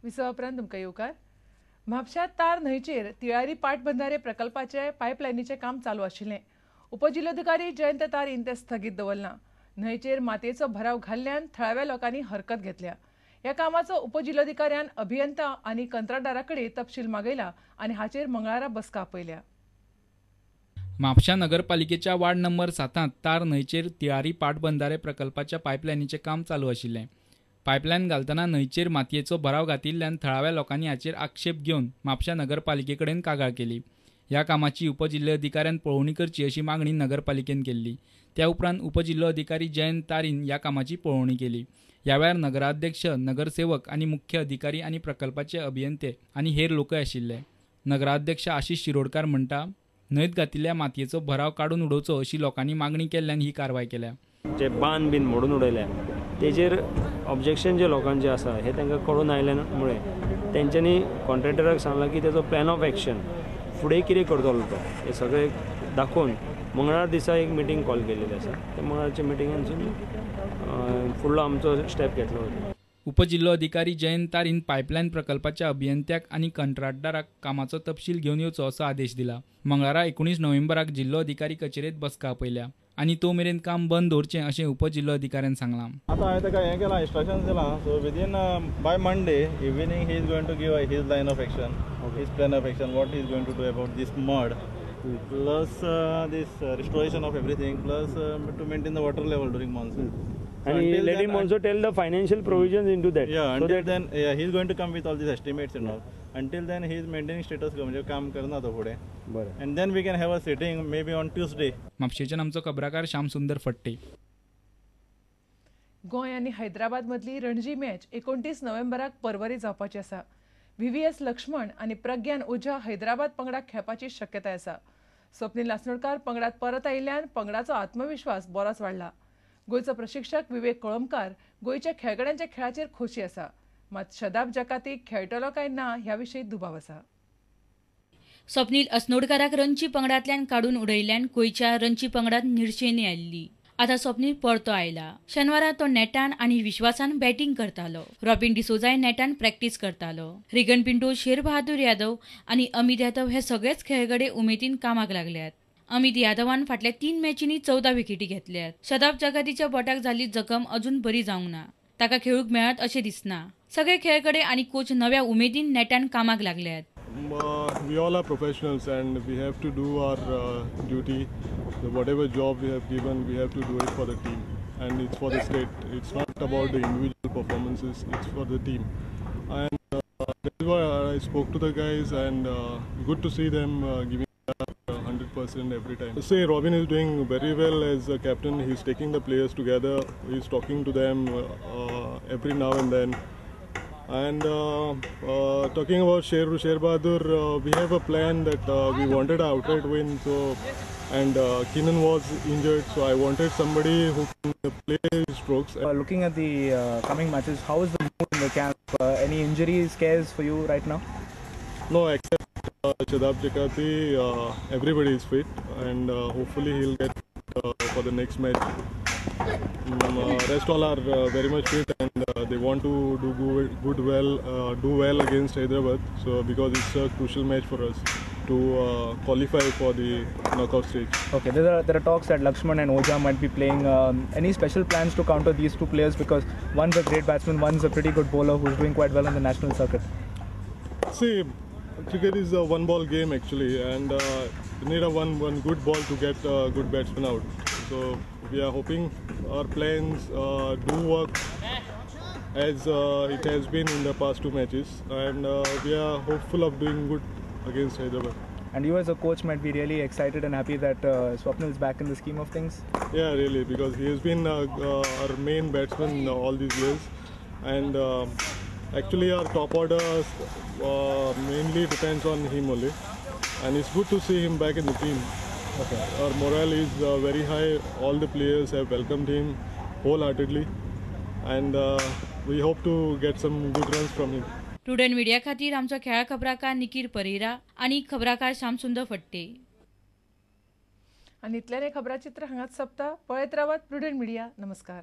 विसवा उपरांत तुमकां येवकार. म्हापश्यांत तार न्हंयचेर तिळारी पाटबंधारे प्रकल्पाचे पायपलायनीचें काम चालू आशिल्लें. उपजिल्लोधिकारी जयंत तारीन तें स्थगीत दवरलां. न्हंयचेर मातयेचो भराव घाल्ल्यान थळाव्या लोकांनी हरकत घेतल्या. ह्या कामाचो उपजिल्लोधिकाऱ्यान अभियंता आनी कंत्राटदारा कडेन तपशील मागयला आनी हाचेर मंगळारा बसका आपयल्या. म्हापश्या नगरपालिकेच्या वार्ड नंबर 7 तार न्हंयचेर तिळारी पाटबंधारे प्रकल्पाच्या पायपलायनीचें काम चालू आशिल्लें. पायपलायन घालतना न्हंयचेर मातयेचो भराव घातिल्ल्यान थळाव्या लोकांनी हाचेर आक्षेप घेवन म्हापश्या नगरपालिके कडेन कागाळ केली. ह्या कामाची उपजिल्लोधिकाऱ्यान पळोवणी करची अशी मागणी नगरपालिकेन केल्ली. त्या उपरांत उपजिल्लोधिकारी जयंत तारीन ह्या कामाची पळोवणी केली. ह्या वेळार नगराध्यक्ष, नगरसेवक आनी मुख्य अधिकारी आनी प्रकल्पाचे अभियंते आनी हेर लोकय आशिल्ले. नगराध्यक्ष आशिष शिरोडकार म्हणटा, न्हंयत घातिल्ल्या मातयेचो भराव काडून उडोवचो अशी लोकांनी मागणी केल्ल्यान ही कारवाय केल्या. जे बांद बीन मोडून उडयल्या तेजेर ऑब्जेक्शन जे लोकांचे आसा हे तांकां कळून आयल्या मुळे तेंच्यांनी कॉन्ट्रॅक्टराक सांगलां की तेजो प्लॅन ऑफ एक्शन फुडें कितें करतलो तो हे सगळें दाखोवन मंगळार दिसा एक मिटींग कॉल केलेली आसा. त्या मंगळारच्या मिटिंगेनसून फुडलो आमचो स्टेप घेतलो. उपजिल्लोधिकारी जयंत तारीन पायपलायन प्रकल्पाच्या अभियंत्याक आनी कंत्राटदाराक कामाचो तपशील घेवन येवचो असो आदेश दिला. मंगळारा 19 नोव्हेंबराक जिल्लोधिकारी कचेरेंत बसका आपयल्या आनी तो मेरेन काम बंद दवरचें अशें उपजिल्लोधिकाऱ्यान सांगलां. आतां हांवें ताका हें केलां, इन्स्ट्रक्शन दिलां. So within by Monday evening he is going to give his line of action, his plan of action, what he is going to do about this mud, plus this restoration of everything, plus to maintain the water level during monsoon. And let him also tell the financial provisions into that. Yeah, until then, yeah, he is going to come with all these estimates and all. Until then, he is maintaining status quo, म्हणजे काम करना तो फुडें. And then we can have a sitting maybe on Tuesday. म्हापशेच्यान आमचो खबराकार श्याम सुंदर फट्टे. गोंय आनी हैदराबाद मदली रणजी मॅच 29 नोव्हेंबराक परवरी जावपाची आसा. VVS Laxman आनी प्रज्ञान ओझा हैदराबाद पंगडाक खेळपाची शक्यताय आसा. स्वप्नील आसनोडकार पंगडात परत आयिल्ल्यान पंगडाचो आत्मविश्वास बरोच वाडला. गोंयचो प्रशिक्षक विवेक कोळंबकार गोंयच्या खेळगड्यांच्या खेळाचेर खोशी आसा. मात शदाब जकाती खेळटलो काय ना ह्या विशीं दुबाव आसा. स्वप्नील असनोडकाराक रणजी पंगडांतल्यान काडून उडयल्ल्यान गोंयच्या रणजी पंगडांत निर्शेणी आयिल्ली. आतां स्वप्नील परतो आयला. शेनवारा तो नेटान आनी विश्वासान बॅटींग करतालो. रॉबिन डिसोजाय नेटान प्रॅक्टीस करतालो. रिगन पिंटो, शेर बहादूर यादव आनी अमित यादव हे सगळेच खेळगडे उमेदीन कामाक लागल्यात. अमित यादवान फाटल्या 3 मॅचींनी 14 विकेटी घेतल्यात. शदाब जगातीच्या बोटाक जाल्ली जखम अजून बरी जावंक ना. ताका खेळूंक मेळत अशें दिसना. सगळे खेळगडे आनी कोच नव्या उमेदीन नेटान कामाक लागल्यात. We all are professionals and we have to do our duty. Whatever job we have given, we have to do it for the team, and it's for the state. It's not about the individual performances, it's for the team. And that is why I spoke to the guys, and good to see them giving 100% every time. Say Robin is doing very well as a captain. He's taking the players together. He's talking to them every now and then. And talking about Sher Bahadur, we have a plan that we wanted an outright win. So, and Keenan was injured, so I wanted somebody who can play strokes. Looking at the coming matches, how is the mood in the camp? Any injury scares for you right now? No, except Shadab Jakati, everybody is fit, and hopefully he'll get for the next match. Rest all are very much fit, and they want to do do well against Hyderabad. So because it's a crucial match for us to qualify for the knockout stage. Okay, there are talks that Lakshman and Oja might be playing. Any special plans to counter these two players, because one's a great batsman, one's a pretty good bowler who's doing quite well in the national circuit? See, cricket is a one-ball game actually, and you need a one good ball to get a good batsman out. So we are hoping our plans do work as it has been in the past 2 matches, and we are hopeful of doing good against Hyderabad. And you as a coach might be really excited and happy that Swapnil is back in the scheme of things? Yeah, really, because he has been our main batsman all these years, and actually our top order mainly depends on him only, and it's good to see him back in the team. Okay. Our morale is very high. All the players have welcomed him wholeheartedly, and we hope to get some good runs from him. Prudent media खातीर आमचो खेळा खबराकार निकीर परेरा आनी खबराकार श्यामसुंदर फट्टे. आनी इतल्यान हें खबराचित्र हांगाच सोंपता. पळयत रावात प्रुडंट मिडिया. नमस्कार.